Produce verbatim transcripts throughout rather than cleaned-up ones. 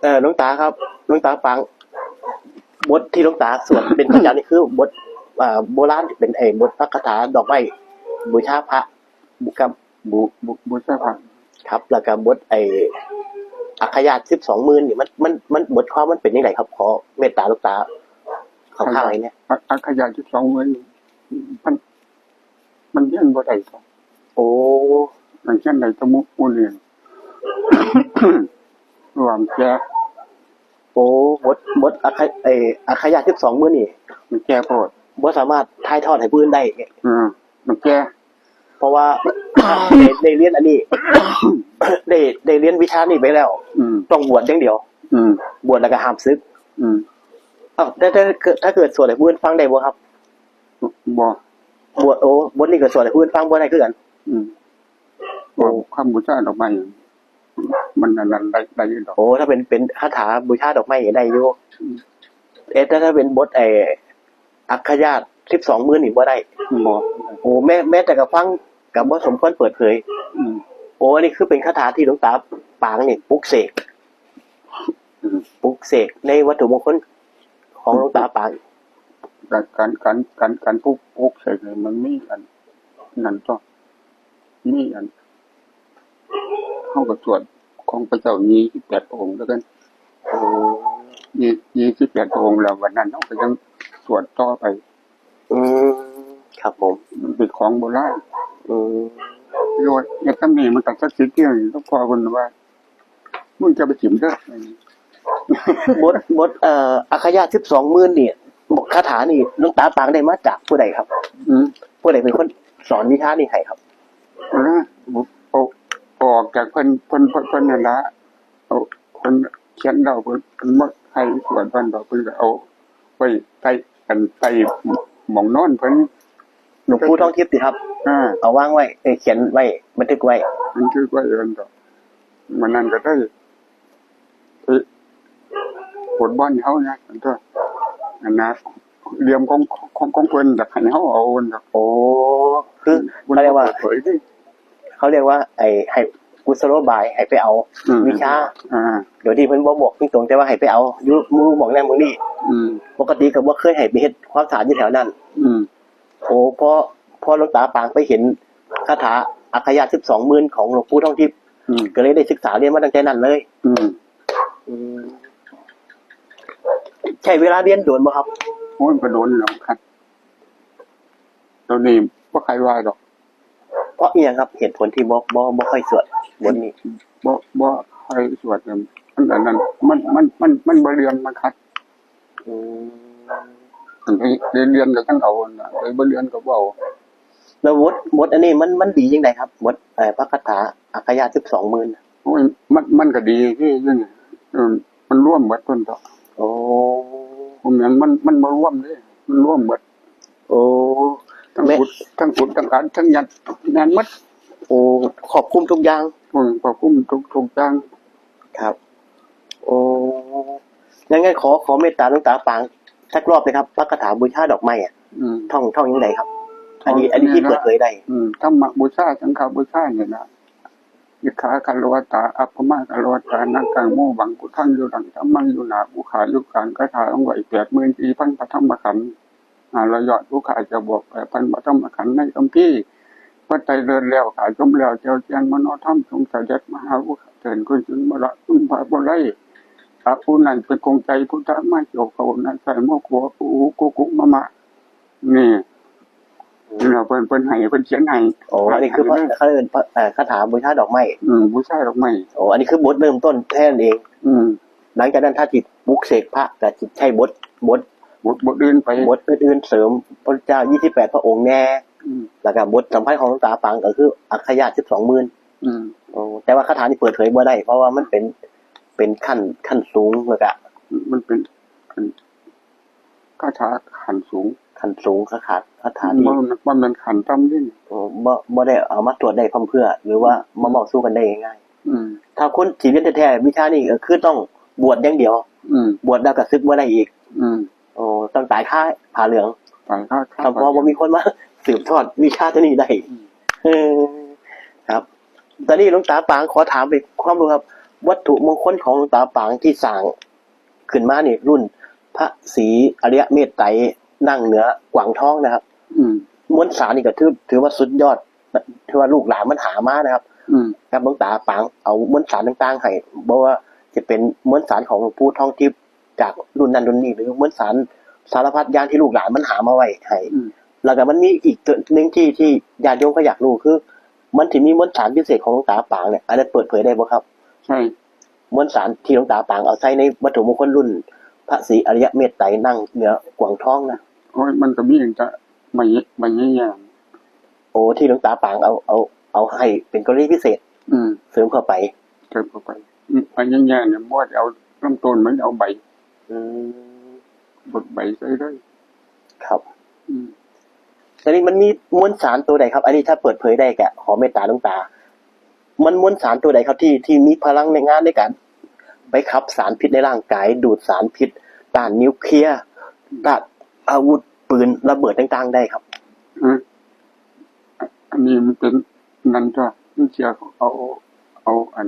เอ่อหลวงตาครับ หลวงตาปาง บทที่หลวงตาสวดเป็นประจำนี่คือบท อ่า โบราณ เป็นไอ้บทพระคาถาดอกไม้บูชาพระกับบูบูบูชาพระครับ แล้วก็บทไอ้อัคคยาสิบสองหมื่นนี่มันมันมันบทความมันเป็นยังไงครับ ขอเมตตาหลวงตา ขอข้าวไอ้เนี่ย อัคคยาสิบสองหมื่นมัน มันเฮียนบ่ได้ครับ โอ้ มันเฮียนได้แต่หมู่ หมู่เรียน รวมแก่ โอ้ บทบทอัคคไอ้อัคคยาสิบสองหมื่นนี่ มันแก่โพด บ่สามารถถ่ายทอดให้ผู้อื่นได้ อืม มันแก่ เพราะว่า ได้ได้เรียนอันนี้ ได้ได้เรียนวิชานี้ไปแล้ว อืม ต้องบวชอย่างเดียว อืม บวชแล้วก็ห้ามศึก อืม อ้าว แต่แต่ถ้าเกิดสวดให้ผู้อื่นฟังได้บ่ครับ บ่ บวช โอ้ บทนี้ก็สวดให้ผู้อื่นฟังบ่ได้คือกัน อืม โอ้ คำบูชาดอกไม้ มันอันนั้นได้ ได้อยู่ดอก โอ้ ถ้าเป็น เป็นคาถาบูชาดอกไม้ได้อยู่ อืม เอ๊ะ แต่ถ้าเป็นบทไอ้อัคคยาสิบสองหมื่นนี่บ่ได้ บ่ โอ้ แม้ แม้แต่กระฟังก็บ่สมควรเปิดเผย อืม โอ้ อันนี้คือเป็นคาถาที่หลวงตาปางนี่ปลุกเสก อืม ปลุกเสกในวัตถุมงคลของหลวงตาปาง การ การ การ การ การปลุก ปลุกเสกนี่มันมีอัน นั่นตัว มีอัน เฮาก็สวดของพระเจ้ายี่สิบแปดพระองค์แล้วกัน โอ้ ยี่ ยี่สิบแปดพระองค์แล้ว วันนั้นเฮาก็ยังสวดต่อไป อืม ครับผม มันเป็นของโบราณ อืม โยน อย่างนี้มันก็ศักดิ์สิทธิ์ที่หลวงพ่อเพิ่นว่า มึงจะไปถิ่มเด้อ บท บท เอ่อ อัคคยาสิบสองหมื่นนี่ คาถานี่ หลวงตาปางได้มาจากผู้ใดครับ อืม ผู้ใดเป็นคนสอนวิชานี้ให้ครับ นะ เอา เอาออกจากเพิ่น เพิ่น เพิ่น เพิ่นนั่นละ เอา เพิ่นเขียนแล้ว เพิ่น เพิ่นบ่ให้สวดเพิ่นดอก เพิ่นก็เอาไว้ใต้ อันใต้หมองนอนเพิ่น หลวงปู่ทองทิพย์ติครับ อ่า เอาวางไว้ เอ้ย เขียนไว้ บันทึกไว้ บันทึกไว้เพิ่นดอก มื้อนั้นก็ได้ เอ้ย กดบ่อนให้เฮานะ อันตัว อันนะ เหลี่ยมของ ของ ของเพิ่นอยากให้เฮาเอาอันดอก โอ้ คือ เพิ่น เขาเรียกว่า เปิดเผยดิ เขาเรียกว่า ไอ้ ให้กุศโลบาย ให้ไปเอา อืม วิชา อ่า โดยที่เพิ่นบ่บอกตรงๆ แต่ว่าให้ไปเอาอยู่หมู่หม่องนั้นหมู่นี้ อืม ปกติก็บ่เคยให้ไปเฮ็ดความสะอาดอยู่แถวนั้น อืม โอ้ พอ พอหลวงตาปางไปเห็นคาถาอัคคยาสิบสองหมื่นของหลวงปู่ทองทิพย์ อืม ก็เลยได้ศึกษาเรียนมาตั้งแต่นั้นเลย อืม อืม ใช้เวลาเรียนโดนบ่ครับ โอ้ย ก็โดนแล้วครับ ตอนนี้บ่ใครว่าดอก เพราะอิหยังครับ เหตุผลที่บ่ บ่ บ่ค่อยสวดบทนี้ บ่ บ่ค่อยสวดเนี่ย มันอันนั้น มัน มัน มัน มันบ่เรียน มันขัด อืม อันนี้เรียน เรียนก็จั่งเอาน่ะ ไอ้บ่เรียนก็บ่เอา แล้วบท บทอันนี้มัน มันดีจั่งใดครับ บท เอ่อ พระคาถาอัคคยาสิบสองหมื่น โอ้ย มัน มันก็ดีที่ ที่นี่ เออ มันรวมเบิดต้นดอก โอ้ บ่แม่น มัน มันบ่รวมเด้ มันรวมเบิด โอ้ ทั้ง แม่ อุด ทั้งอุด ทั้งอัด ทั้งยัด แม่นหมด โอ้ ครอบคลุมทุกอย่าง อืม ครอบคลุมทุก ทุกอย่าง ครับ โอ้ งั้น งั้นขอ ขอเมตตาหลวงตาปางสักรอบเลยครับ พระคาถาบูชาดอกไม้อะ อืม ท่อง ท่องจั่งใดครับ อันนี้ อันนี้ที่เปิดเผยได้ อืม ธรรมบูชา สังฆบูชาเนี่ยนะ อิทธาคารวตา อัปปมาคารวตา นักกางโมบัง พุทธังอยู่หลัง ธัมมังอยู่หน้า ผู้ข้าอยู่กลาง คาถาลงไว้แปดหมื่นสี่พันพระธรรมขันธ์ ห้าร้อยยอด ผู้ข้าจะบอกแปดพันพระธรรมขันธ์ในคัมภีร์ พระไตรเลิศแล้ว ข้าชมแล้ว แจ่วแจ้งมโนธรรม ทรงเสด็จมาหาผู้ข้า เชิญคุณจึงมาละพึ่งพาบ่ไร้ พระผู้นั้นเป็นคงใจพุทธมาโจกเขานะใส่โมโกะอุกุกุมะมะ นี่ นี่เราเพิ่น เพิ่นให้ เพิ่นเขียนให้ อ๋อ อันนี้คือพระ เขาเรียกเป็นพระ เอ่อ คาถาบูชาดอกไม้ อืม บูชาดอกไม้ อ๋อ อันนี้คือบทเริ่มต้นแค่นั้นเอง อืม หลังจากนั้นถ้าจิตปลุกเสกพระก็จิตใช้บท บท บท บทอื่นไป บทอื่นๆเสริม พระเจ้ายี่สิบแปดพระองค์แน่ อืม แล้วก็บทสำคัญของหลวงตาปางก็คืออัคคยาสิบสองหมื่น อืม อ๋อ แต่ว่าคาถานี่เปิดเผยบ่ได้ เพราะว่ามันเป็น เป็นขั้น ขั้นสูง แล้วก็ มันเป็น คาถาขั้นสูง ขั้นสูง คาถา คาถาที่ บ่ บ่แม่นขั้นต่ำเด้ โอ้ บ่ บ่ได้เอามาตรวจได้พร่ำเพรื่อ หรือว่า อืม มาเว้าสู่กันได้ง่ายๆ อืม ถ้าคนสิเรียนแท้ๆ วิชานี้ก็คือต้องบวชอย่างเดียว อืม บวชแล้วก็สึกบ่ได้อีก อืม โอ้ ต้องตายคาผ้าเหลือง ตายคา คา ถ้า ผ้าเหลือง เพราะบ่มีคนมาสืบทอดวิชาตัวนี้ได้ อืม เออ ครับ ตอนนี้หลวงตาปางขอถามอีกความรู้ครับ วัตถุมงคลของหลวงตาปางที่สร้างขึ้นมานี่ รุ่นพระศรีอริยเมตไตรนั่งเหนือกวางทองนะครับ อืม มวลสารนี่ก็ถือถือว่าสุดยอดนะ ถือว่าลูกหลานมันหามานะครับ อืม ครับ หลวงตาปางเอามวลสารต่างๆให้ บ่ว่าจะเป็นมวลสารของหลวงปู่ทองทิพย์จากรุ่นนั้นรุ่นนี้ หรือมวลสารสารพัดอย่างที่ลูกหลานมันหามาไว้ให้ อืม แล้วก็มันมีอีกตัวหนึ่งที่ที่ญาติโยมเขาอยากรู้คือ มันสิมีมวลสารพิเศษของหลวงตาปางเนี่ย อันนั้นเปิดเผยได้บ่ครับ ใช่ มวลสารที่หลวงตาปางเอาใส่ในวัตถุมงคลรุ่นพระศรีอริยเมตไตรนั่งเหนือกวางทองนะ โอ้ย มันก็มีแต่ใบใบใหญ่ โอ้ ที่หลวงตาปางเอาเอาเอาให้เป็นกรณีพิเศษ ๆอืม เสริมเข้าไป เติมเข้าไปอืมใบใหญ่ๆเนี่ยบ่ได้เอาลำต้นมันเอาใบ อืม บดใบใส่เลย ครับ อืม ทีนี้มันมีมวลสารตัวใดครับ อันนี้ถ้าเปิดเผยได้ก็ขอเมตตาหลวงตา มันมวลสารตัวใดครับที่ที่มีพลังในงานในการไปขับสารพิษในร่างกาย ดูดสารพิษ ต้านนิวเคลียร์ ต้านอาวุธปืนระเบิดต่างๆได้ครับ อืมอันนี้มันเป็นนั่นก็มันเสียเอาเอาอัน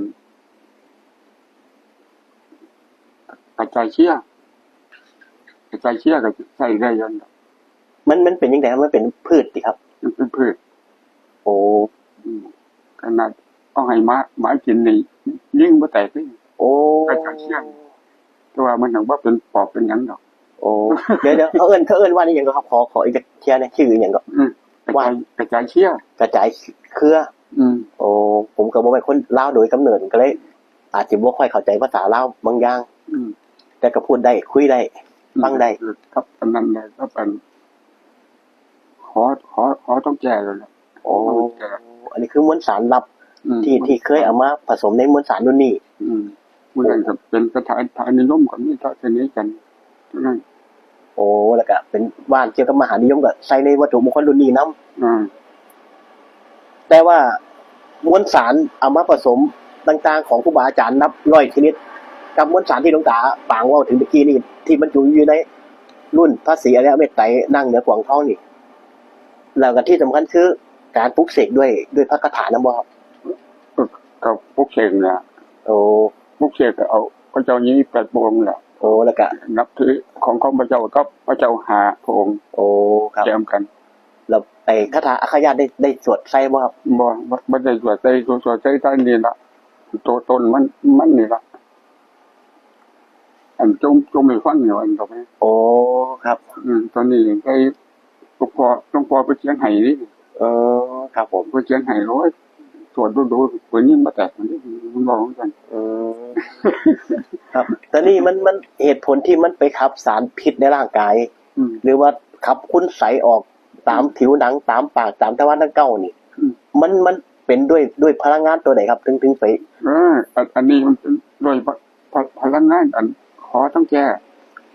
กระจายเชื้อ กระจายเชื้อก็ใช้ได้อยัง มันมันเป็นยังไงครับ มันเป็นพืชสิครับ มันเป็นพืช โอ้ อืมขนาดเอาให้หมาหมากินนี่ยิงบ่แตกเลย โอ้ กระจายเชื้อ แต่ว่ามันถึงว่าเป็นปอบเป็นหยังดอก โอ้ เดี๋ยวเดี๋ยวเขาเอิ้นเขาเอิ้นว่านี่หยังครับ ขอขออีกเทียนะ ชื่อหยังก็ อืมกระจายกระจายเชื้อก ระจายเครือ อืม โอ้ ผมก็บ่เป็นคนลาวโดยกำเนิดก็เลย อาจจะบ่ค่อยเข้าใจภาษาลาวบางอย่าง อืม แต่ก็พูดได้คุยได้ ฟังได้ ครับอันนั้นเลยก็เป็นขอขอขอต้องแก้เลยนะ โอ้ อันนี้คือมวลสารลับ อืม ที่ที่เคยเอามาผสมในมวลสารรุ่นนี้ อืมมันก็เป็นกระถาทานิยมกับนี่ก็ชนิดกันนั่น โอ้ แล้วก็เป็นว่านเกี่ยวกับมหานิยมก็ใส่ในวัตถุมงคลรุ่นนี้นำ อ่า แต่ว่ามวลสารเอามาผสมต่างๆของครูบาอาจารย์นับร้อยชนิด กับมวลสารที่หลวงตาปางเว้าถึงเมื่อกี้นี่ ที่บรรจุอยู่ในรุ่นพระศรีอริยเมตไตรนั่งเหนือกวางทองนี่ แล้วก็ที่สำคัญคือการปลุกเสกด้วยด้วยพระคาถานำบ่ครับ กับปลุกเสกเนี่ย โอ้ ปลุกเสกก็เอาพระเจ้ายี่สิบแปดพระองค์แหละ โอ้ แล้วก็ นับถือของของพระเจ้ากับพระเจ้าห้าพระองค์ โอ้ ครับ แจมกัน แล้วไอ้คาถาอาฆาตได้ได้สวดใส่บ่ครับ บ่บ่บ่ได้สวดใส่ตัวสวดใส่ท่านนี่ละตัวตนมันมันนี่ละอันจมจมไม่ฟังอยู่อันตรงนี้ โอ้ ครับ อืมตอนนี้ได้หลวงพ่อหลวงพ่อไปเขียนให้นี่ เออ ครับผม ไปเขียนให้โอ้ยตรวจดูดูปืนยิงมาแตกมันนี่มันบอกเหมือนกัน เออ ครับ แต่นี่มันมันเหตุผลที่มันไปขับสารพิษในร่างกาย อืม หรือว่าขับคุณไสยออกตามผิวหนังตามปากตามทวารทั้งเก้านี่ อืม มันมันเป็นด้วยด้วยพลังงานตัวไหนครับ ถึงถึงไป เอออันอันนี้มันเป็นโดยพลังงานอันขอต้องแก้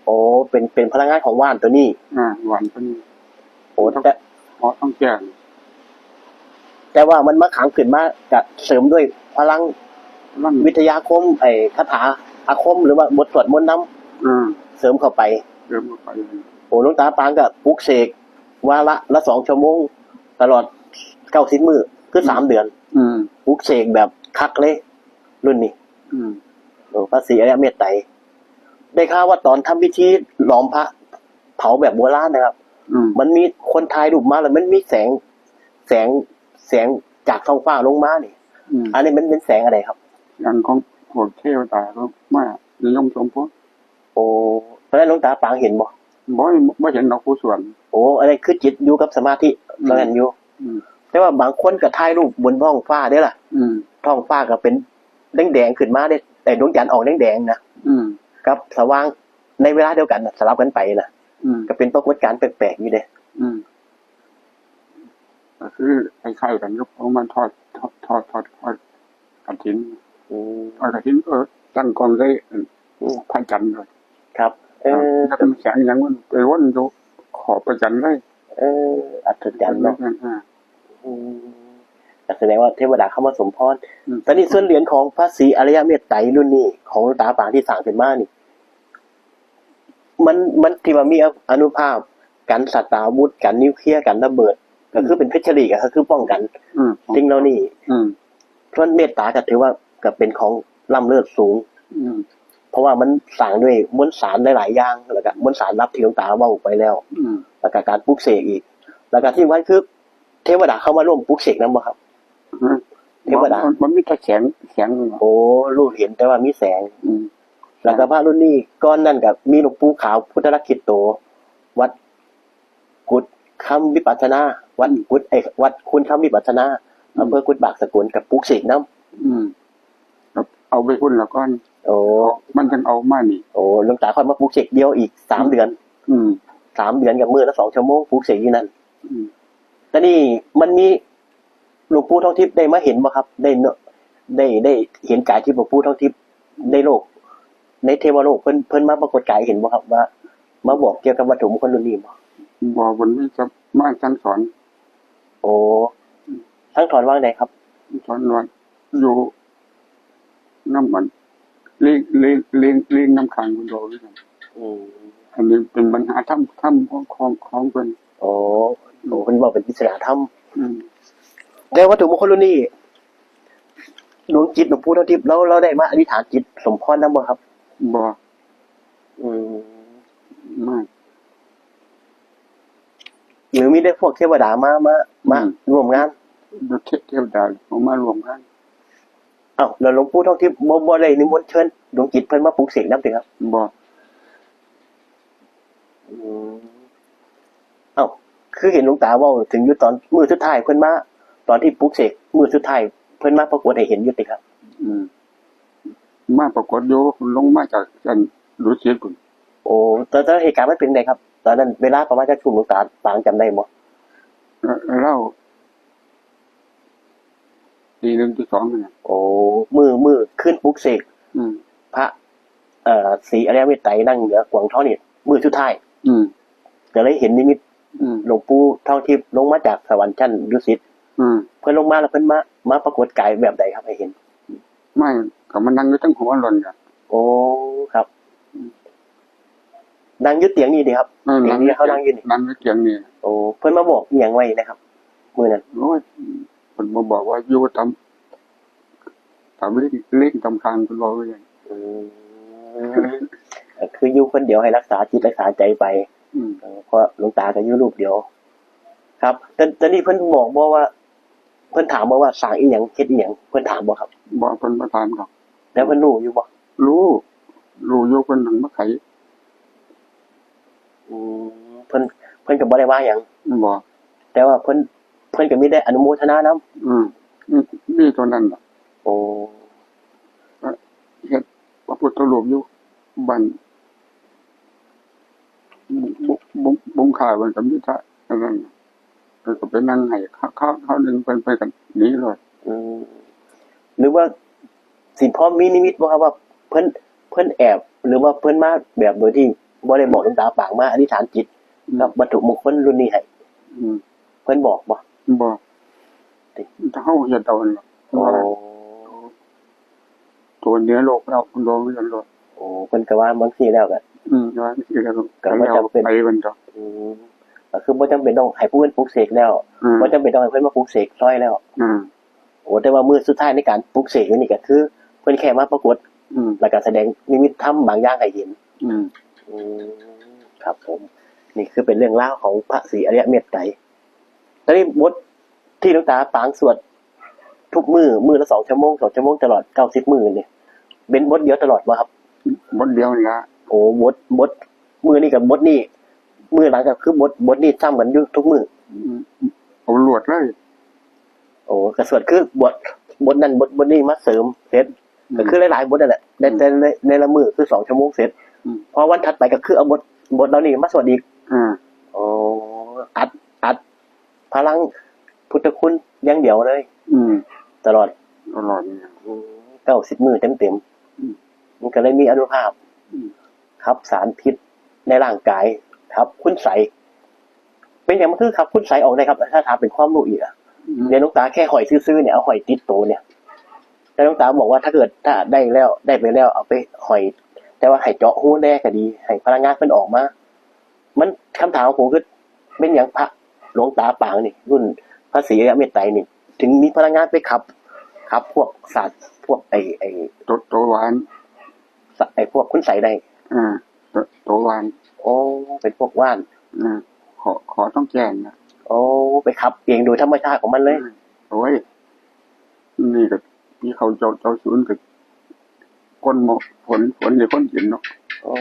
โอ้ เป็นเป็นพลังงานของว่านตัวนี้ อ่าหวานเป็น โอ้ แต่ ขอต้องแก้ แต่ว่ามันมาขังขึ้นมากับเสริมด้วยพลัง ร่าง วิทยาคม ไอ้คาถาอาคม หรือว่าบทสวดมนต์นำ อ่า เสริมเข้าไป เดินออกไป โอ้ หลวงตาปางก็ปลุกเสกวาระละสองชั่วโมง ตลอดเก้าสิบมื้อคือสามเดือน อืม ปลุกเสกแบบคักเลย รุ่นนี้ อืม โอ้ พระศรีอริยเมตไตร ได้ข่าวว่าตอนทำพิธีหลอมพระเผาแบบโบราณนะครับ อืม มันมีคนถ่ายรูปมาแล้วมันมีแสง แสงแสงจากท้องฟ้าลงมานี่ อืม อันนี้มันเป็นแสงอะไรครับ อย่างของพวกเทวดาก็มานิยมชมพวก โอ้ ตอนนั้นหลวงตาปางเห็นบ่ บ่บ่เห็นดอกผู้ส่วน โอ้ อันนี้คือจิตอยู่กับสมาธิ อืม ตอนนั้นอยู่ อืม แต่ว่าบางคนก็ถ่ายรูปบนท้องฟ้าเด้ล่ะ อืม ท้องฟ้าก็เป็นแดงๆขึ้นมาเด้ แต่ดวงจันทร์ออกแดงๆนะ อืม กับสว่างในเวลาเดียวกันน่ะ สลับกันไปนะ อืม ก็เป็นปรากฏการณ์แปลกๆอยู่เด้ อืมก็คือคล้ายๆกันกับของมันทอดทอดทอดทอดทอดกฐิน อืม ทอดกฐินเออตั้งกองได้ อืม พระจันทร์เลย ครับ เออ แล้วมันแสงอย่างมันไปวนอยู่ขอบพระจันทร์เลย เออ อัศจรรย์เนาะ อ่า อืม ก็แสดงว่าเทวดาเข้ามาสมพร อืม ตอนนี้ส่วนเหรียญของพระศรีอริยเมตไตรรุ่นนี้ของหลวงตาปางที่สร้างขึ้นมานี่ มันมันที่ว่ามีอานุภาพกันสัตราวุธกันนิวเคลียร์กันระเบิด ก็คือเป็นเพชรฆลีก็คือป้องกัน อืม สิ่งเหล่านี้ อืม ส่วนเมตตาก็ถือว่าก็เป็นของ ล้ำเลิศสูง อืม เพราะว่ามันสร้างด้วยมวลสารหลายๆอย่าง แล้วก็มวลสารลับที่หลวงตาเว้าไปแล้ว อืม แล้วก็การปลุกเสกอีก แล้วก็ที่สำคัญคือ เทวดาเข้ามาร่วมปลุกเสกนำบ่ครับ อืม เทวดา มัน มันมีแต่แสง แสง โอ้ รู้เห็นแต่ว่ามีแสง อืม แล้วก็พระรุ่นนี้ก่อนนั้นก็มีหลวงปู่ขาวพุทธรักขิตโต วัดกุดคำวิปัสสนา วัดกุด เอ้ย วัดคุณคำวิปัสสนา อืม อำเภอกุดบากสกุล กับปลุกเสกนำ อืม เอาไปพุ่นละก่อน โอ้ มันจังเอามานี่ โอ้ หลวงตาค่อยมาปลุกเสกเดียวอีกสามเดือน อืม สามเดือนกับมื้อละสองชั่วโมง ปลุกเสกอยู่นั่น อืม แต่นี่มันมี หลวงปู่ทองทิพย์ได้มาเห็นบ่ครับ ได้เนอะ ได้ ได้เห็นกายทิพย์หลวงปู่ทองทิพย์ในโลก ในเทวโลก เพิ่น เพิ่นมาปรากฏกายเห็นบ่ครับ ว่ามาบอกเกี่ยวกับวัตถุมงคลรุ่นนี้บ่ บ่ เพิ่นมีแต่มาสั่งสอน โอ้ สั่งสอนว่าไงครับ สั่งสอนว่าอยู่ นำมัน เลี้ยง เลี้ยง เลี้ยง เลี้ยงนำข้างเพิ่นดอกนี่กัน อืม อันนี้เป็นปัญหาธรรม ธรรมของ ของ ของเพิ่น อ๋อ โอ้ เพิ่นเว้าเป็นปริศนาธรรม อืม แต่วัตถุมงคลรุ่นนี้ ดวงจิตหลวงปู่ทองทิพย์ ลาว ลาวได้มาอธิษฐานจิตสมพรนำบ่ครับ บ่ อืม ไม่ หรือมีแต่พวกเทวดามา มา มา อืม ร่วมงาน เท- เทวดามาร่วมงาน อ้าว แล้วหลวงปู่ทองทิพย์บ่ บ่ได้นิมนต์เชิญดวงจิตเพิ่นมาปลุกเสกนำติครับ บ่ อืม อ้าว คือเห็นหลวงตาเว้าถึงอยู่ตอนมื้อสุดท้ายเพิ่นมา ตอนที่ปลุกเสกมื้อสุดท้ายเพิ่นมาปรากฏให้เห็นอยู่ติครับ อืม มาปรากฏอยู่ ลงมาจากอันดุสิตพุ้น โอ้ แต่ แต่เหตุการณ์มันเป็นไงครับ ตอนนั้นเวลาประมาณจักทุ่ม หลวงตาปางจำได้บ่ เอ่อ เล่า ตีหนึ่งตีสองนี่นะ โอ้ มื้อ มื้อคืนปลุกเสก อืม พระ เอ่อ ศรีอริยเมตไตรนั่งเหนือกวางทองนี่ มื้อสุดท้าย อืม ก็เลยเห็นนิมิต อืม หลวงปู่ทองทิพย์ลงมาจากสวรรค์ชั้นดุสิต อืม เพิ่นลงมาแล้วเพิ่นมา มาปรากฏกายแบบใดครับให้เห็น ไม่ ก็มานั่งอยู่เทิงหัวหล่อนน่ะ โอ้ ครับ อืม นั่งอยู่เตียงนี่ติครับ เออ เตียงที่เขานั่งอยู่นี่ นั่งอยู่เตียงนี่ โอ้ เพิ่นมาบอกอีหยังไว้นะครับ มื้อนั้น โอ้ย เพิ่นมาบอกว่าอยู่ตาม ตามเลี้ยง เลี้ยงตามทางเพิ่นบอกว่าอย่าง อืม ก็คืออยู่คนเดียวให้รักษาจิตรักษาใจไป อืม เออ เพราะหลวงตาก็อยู่รูปเดียว ครับ แต่ แต่นี่เพิ่นบอกบ่ว่า เพิ่นถามบ่ว่าสร้างอีหยัง เฮ็ดอีหยัง เพิ่นถามบ่ครับ บ่ เพิ่นบ่ถามครับ แต่เพิ่นรู้อยู่บ่ รู้ รู้อยู่ เพิ่นถึงมาไข อืม เพิ่น เพิ่นก็บ่ได้ว่าหยัง บ่ แต่ว่าเพิ่น เพิ่นก็มีแต่อนุโมทนานำ อืม มี มีเท่านั้นล่ะ โอ้ เฮ็ดพระพุทธรูปอยู่บ้าน บุ บุ บุงค่า เพิ่นก็มีแต่อันนั้นน่ะ เพิ่นก็ไปนั่งให้คราว คราว คราวหนึ่ง เพิ่น เพิ่นก็หนีเลย อืม หรือว่าสิพอมีนิมิตบ่ครับว่าเพิ่น เพิ่นแอบ หรือว่าเพิ่นมาแบบโดยที่บ่ได้บอกหลวงตาปาง มาอธิษฐานจิต อืม กับวัตถุมงคลรุ่นนี้ให้ อืม เพิ่นบอกบ่ บอก ติ เฮาเฮ็ดเอานั่นล่ะ อ๋อ ว่า ตัวเหนือโลกแล้ว ดวงเรือนโลก โอ้ เพิ่นก็ว่าบางทีแล้วก็ อืม ว่าจังซี่แล้ว ก็บ่จำเป็น ไปมันดอก อืม ก็คือบ่จำเป็นต้องให้ผู้อื่นปลุกเสกแล้ว อืม บ่จำเป็นต้องให้เพิ่นมาปลุกเสกซอยแล้ว อืม โอ้ แต่ว่ามื้อสุดท้ายในการปลุกเสกอยู่นี่ก็คือ เพิ่นแค่มาปรากฏ อืม แล้วก็แสดงนิมิตธรรมบางอย่างให้เห็น อืม อืม ครับผม นี่คือเป็นเรื่องราวของพระศรีอริยเมตไตร ตอนนี้บทที่หลวงตาปางสวดทุกมื้อ มื้อละสองชั่วโมง สองชั่วโมงตลอดเก้าสิบมื้อนี่ เป็นบทเดียวตลอดบ่ครับ บทเดียวนี่ละ โอ้ บท บท มื้อนี้กับบทนี้ มื้อหลังก็คือบท บทนี้ซ้ำกันอยู่ทุกมื้อ อืม เอารวดเลย โอ้ ก็สวดคือบท บทนั้นบท บทนี้มาเสริมเสร็จ อืม ก็คือหลายๆบทนั่นแหละ ใน อืม แต่ใน ในละมื้อคือสองชั่วโมงเสร็จ อืม พอวันถัดไปก็คือเอาบท บทเหล่านี้มาสวดอีก อ่า โอ้ อัด อัด พลังพุทธคุณอย่างเดียวเลย อืม ตลอด ตลอดเนี่ย อืม เก้าสิบมื้อเต็มๆ อืม มันก็เลยมีอานุภาพ อืม ขับสารพิษในร่างกาย ขับคุณไสย เป็นหยังมันคือขับคุณไสยออกได้ครับ ถ้าถามเป็นความรู้อีกอะ อืม เดี๋ยวหลวงตาแค่ห้อยซื่อๆเนี่ย เอาห้อยติดตัวเนี่ย แต่หลวงตาบอกว่าถ้าเกิดถ้าได้แล้ว ได้ไปแล้ว เอาไปห้อย แต่ว่าให้เจาะรูแหน่ก็ดี ให้พลังงานเพิ่นออกมา มัน คำถามของผมคือ เป็นหยังพระหลวงตาปางนี่ รุ่นพระศรีอริยเมตไตรนี่ ถึงมีพลังงานไปขับ ครับ พวกสัตว์ พวกไอ้ ไอ้ ตัว ตัวหวาน ส- ไอ้พวกคุณไสได้ อ่า ตัว ตัวหวาน โอ้ เป็นพวกว่าน อ่า ขอ ขอต้องแก่นนะ โอ้ ไปขับเองโดยธรรมชาติของมันเลย อืม โอ้ย นี่ก็ ที่เขาเจ้า เจ้าศูนย์ก็ คนหมอ ฝน ฝนเดี๋ยวคนกินเนาะ โอ้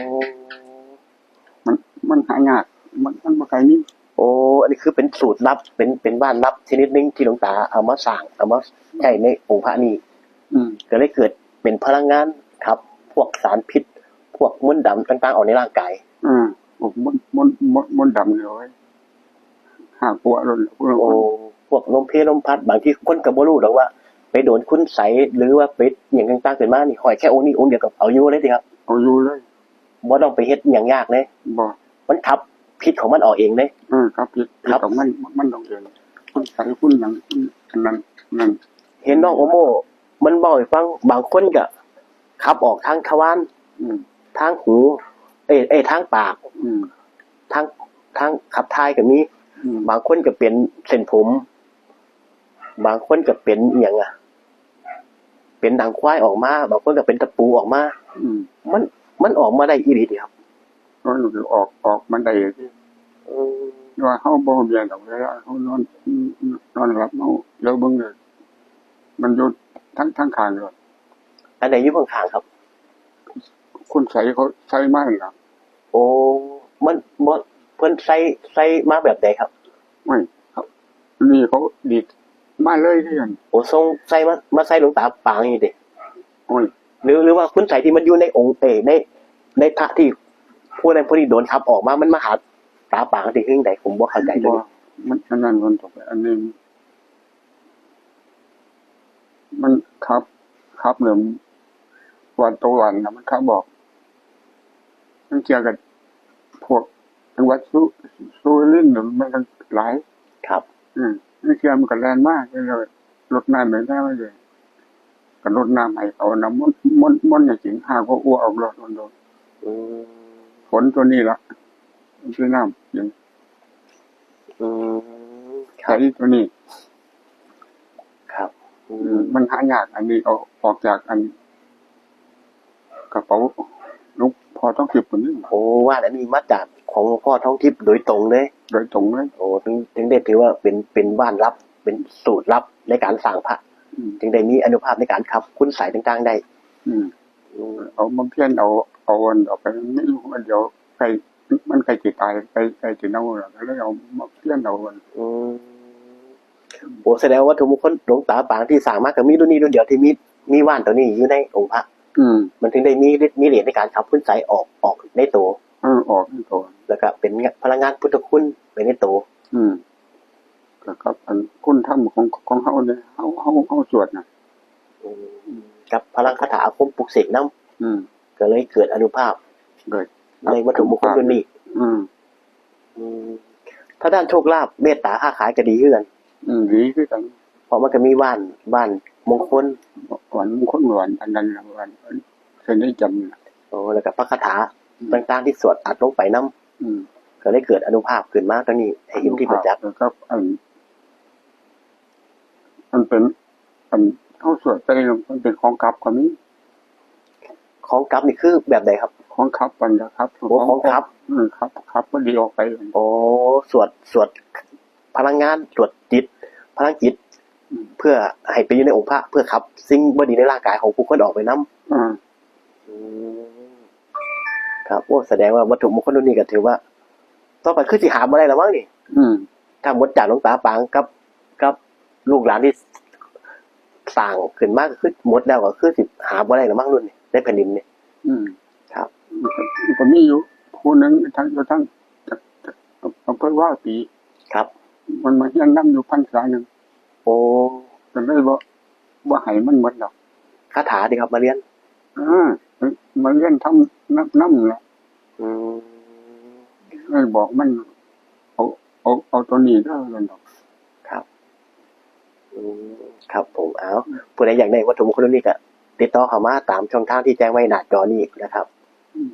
มัน มันหายาก มัน มันบ่ใครมี โอ้ อันนี้คือเป็นสูตรลับ เป็น เป็นว่านลับชนิดหนึ่งที่หลวงตาเอามาสร้าง เอามาใช้ในองค์พระนี่ อืม ก็เลยเกิดเป็นพลังงานครับ พวกสารพิษ พวกมนต์ดำต่างๆ ออกในร่างกาย อ่า พวกมนต์ มนต์ มนต์ มนต์ดำเนี่ย โอ้ย ห้าขวบแล้วเนี่ย พวก โอ้ พวกลมเพลลมพัด บางทีคนก็บ่รู้ดอกว่า ไปโดนคุณไสย หรือว่าไปหยังต่างๆ ขึ้นมานี่ ห้อยแค่องค์นี้องค์เดียวก็เอาอยู่เลยติครับ เอาอยู่เลย บ่ต้องไปเฮ็ดหยังยากเลย บ่ มันขับพิษของมันออกเองเลย เออ ขับพิษ ครับ ของมัน มันต้องเอง คุณไสย คุณหยัง คุณอันนั้น นั่น เห็นน้องโอโม มันเว้าให้ฟัง บางคนก็ขับออกทางทวาร อืม ทางหู เอ้ย เอ้ย ทางปาก อืม ทาง ทางขับถ่ายก็มี อืม บางคนก็เป็นเส้นผม บางคนก็เป็นอิหยังอะ เป็นหนังควายออกมา บางคนก็เป็นตะปูออกมา อืม มัน มันออกมาได้อีหลีติครับ มันก็ออก ออกมาได้ติ เออ ว่าเฮาบ่ฮู้เรื่องดอก เวลาเฮานอน นอนหลับ เฮา แล้วเบิ่งเลย มันอยู่ทั้ง ทั้งข้างเลย อันใดอยู่ข้างๆ ครับ คุณไสยเขาใส่มาหั่นล่ะ โอ้ มัน มัน เพิ่นใส่ ใส่มาแบบใดครับ ไม่ครับ นี่เขาดีดมาเลยคือกัน โอ้ ส่งใส่มา มาใส่หลวงตาปางนี่ติ โอ้ย หรือ หรือว่าคุณไสยที่มันอยู่ในองค์ เอ้ย ใน ในพระที่ผู้นั้นผู้นี้โดนขับออกมา มันมาหาตาปางติ คือจั่งใด ผมบ่เข้าใจตรงนี้ บ่ มัน อันนั้นมันตกไป อันนี้ มันขับ ขับเนี่ย วันต่อวันนะ มันขับบอก มันเกี่ยวกับพวกจังหวัดสุ สุรินทร์เนี่ย มันก็หลาย ครับ อืม มันเกี่ยวมันก็แล่นมา แล้วรดน้ำให้แน่เลย ก็รดน้ำให้เอาน้ำมนต์ มนต์ มนต์ให้กิน หากว่าอ้วกออกรถมันโดน อืม ฝนตัวนี้ล่ะ มันคือน้ำกิน อืม ครับ ไสตัวนี้ ครับ อืม อืม มันหายาก อันนี้เอาออกจากอัน กระเป๋าหลวงพ่อทองทิพย์คนนี้ โอ้ ว่านอันนี้มาจากของหลวงพ่อทองทิพย์โดยตรงเลย โดยตรงเลย โอ้ ถึง ถึงได้ถือว่าเป็น เป็นว่านลับ เป็นสูตรลับในการสร้างพระ อืม ถึงได้มีอานุภาพในการขับคุณไสยต่างๆ ได้ อืม อืม เอามาเพี้ยนเอา เอาอันออกไป ไม่รู้ว่าเดี๋ยวใคร มันใกล้สิตาย ใกล้ ใกล้สิเน่าแล้ว ก็เลยเอามาเพี้ยนเอาอัน อืม โอ้ แสดงว่าวัตถุมงคลหลวงตาปางที่สร้างมาก็มีรุ่นนี้รุ่นเดียวที่มี มีว่านตัวนี้อยู่ในองค์พระ อืม มันถึงได้มีฤทธิ์มีเดชในการขับคุณไสยออก ออกในตัว เออ ออกในตัว แล้วก็เป็นพลังงานพุทธคุณไปในตัว อืม แล้วก็อันคุณธรรมของ ของเฮาเนี่ย เฮา เฮา เฮาสวดน่ะ อืม กับพลังคาถาอาคมปลุกเสกนำ อืม ก็เลยเกิดอานุภาพ เกิด ในวัตถุมงคลรุ่นนี้ อืม อืม ถ้าด้านโชคลาภเมตตาค้าขายก็ดีคือกัน อืม ดีคือกัน เพราะมันก็มีว่าน ว่านมงคล ว่านมงคล ว่านอันนั้นน่ะ ว่านเส้นได้จำน่ะ โอ้ แล้วก็พระคาถา อืม ต่างๆ ที่สวดอัดลงไปนำ อืม ก็เลยเกิดอานุภาพขึ้นมาตรงนี้ ให้อิทธิปาฏิหาริย์ อานุภาพ แล้วก็อัน มันเป็น อันเฮาสวดไปนี่มันเป็นของกลับก็มี ของกลับนี่คือแบบใดครับ ของขับมันนะครับ โอ้ ของขับ อืม ขับ ขับบ่ดีออกไป โอ้ สวด สวดพลังงาน สวดจิต พลังจิต อืม เพื่อให้ไปอยู่ในองค์พระ เพื่อขับสิ่งบ่ดีในร่างกายของผู้คนออกไปนำ อ่า อืม ครับ โอ้ แสดงว่าวัตถุมงคลรุ่นนี้ก็ถือว่า ต่อไปคือสิหาบ่ได้แล้วมั้งนี่ อืม ถ้าหมดจากหลวงตาปางกับ กับลูกหลานที่สร้างขึ้นมาก็คือหมดแล้ว ก็คือสิหาบ่ได้แล้วมั้งรุ่นนี้ ในแผ่นดินนี่ อืม ครับ มันก็ มันก็มีอยู่ผู้หนึ่งทั้ง อยู่ทั้ง อำเภอวาปี ครับ มันมาเฮียนนำอยู่พรรษาหนึ่ง โอ้ ก็เลยบ่ บ่ให้มันหมดดอก คาถาติครับ มาเรียน เออ มาเรียนทำนำ นำแหละ อืม เลยบอกมัน เอา เอา เอาตัวนี้เด้อ นั่นดอก ครับ อืม ครับผม เอา ผู้ใดอยากได้วัตถุมงคลนี้ก็ติดต่อเข้ามาตามช่องทางที่แจ้งไว้หน้าจอนี้นะครับ อืม